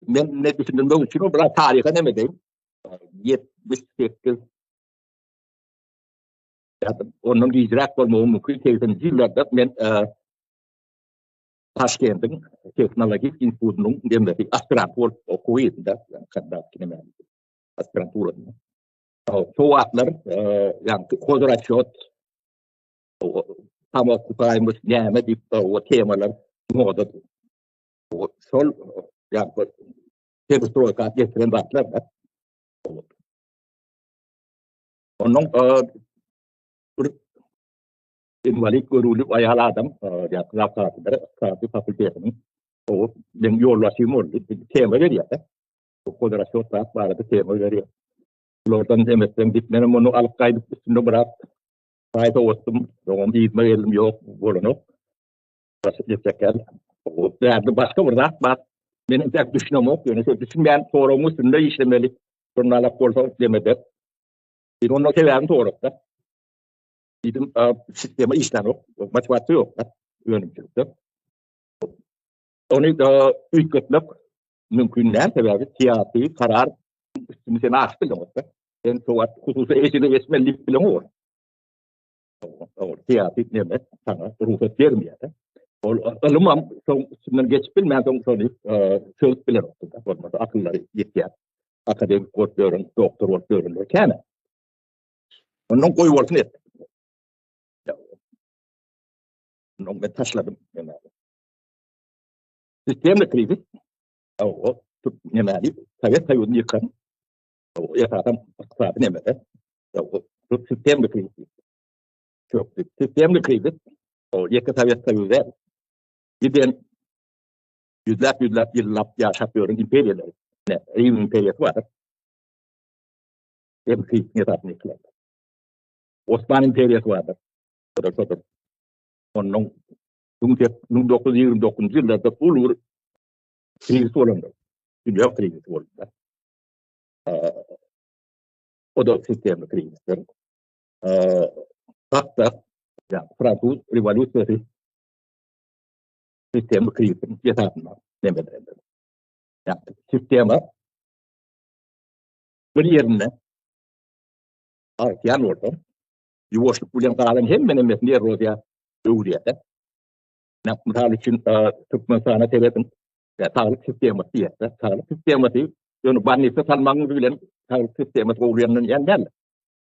Men ne düşündirmek üçin o biraz taryha neme deýin. 78 ýa-da ondan gijräk bolmagy mümkin 80-nji ýyllarda men Taşkendiň tehnologik institutynyň demlesi aspirant bolup okuw ýerinde, kandidat näme aspiranturasynda. Şo wagtlar ýa-ni hozraçot samokupaymış näme diýip o temalar moda. Şol ýa-ni perestroýka getiren zatlar da. Ondan bir inwalid görülip aýal adam ýa-ni ykdysady ykdysady fakultetiniň o meň ýolbaşçym boldy. Tema berýär. Hozraçot zat barada tema berýär. Bulardan demesem diýip menem ony alyp gaýdyp üstünde biraz çaý sowatdym. Soňam yzyma geldim, ýok, bolanok. Başga etjek däl. Bärde başga bir zat bar. Men entek düşünemok, ýöne şo düşünmeýän soragyň üstünde işlemeli. Şonda bolsa demedek. Bir onda sebäbini sorakda. Diýdim, sistema işlänok, motiwasiýa ýok da önümçilikde. Ony üýtgetmek mümkin däl, sebäbi syýasy karar üstüni sen aşyp bileňok-da. Sen şo wagt hususy eýeçilige geçmeli diýip bileňok. Ol syýasy neme saňa rugsat bermeýär. Ol ylymam şoň üstünden geçip bilmän soň şony çözüp bilenok-da. Bolmasa akyllary ýetýär. Akademik bolup ýören, doktor bolup ýörenler kän. Ondan goý bolsun et. Ondan men taşladym. Sistemli krizis. O näme Sowet Soýuzyny ýykan. O esasan ykdysady nemede. O sistemli krizis. Çökdi. Sistemli krizis. O ýeke Sowet Soýuzy däl. Giden ýüzläp ýüzläp ýyllap ýaşap ýören imperiýalar. Rim imperiýasy bardyr. Hem krizisiň esasynda ýykylandyr. Osman imperiýasy bardyr. O da şodur. Onuň 1929-njy ýyllarda uly bir krizis bolandyr. Dünýä krizisi bolupdyr. O da sistemli krizisdir. Hatda fransuz rewolýusiýasy sistemli krizisiň esasynda nemedilendir. Ýagny sistema bir ýerinde artýan bolsa, ýuwaşlyk bilen galan hemme nemesini erroziýa öwürýär. Mysal üçin, Türkmenistana serediň, saglyk sistemasy diýýär. Saglyk sistemasy ýöne bolnisa salmagyňyz bilen saglyk sistemasy gowulanýan däl.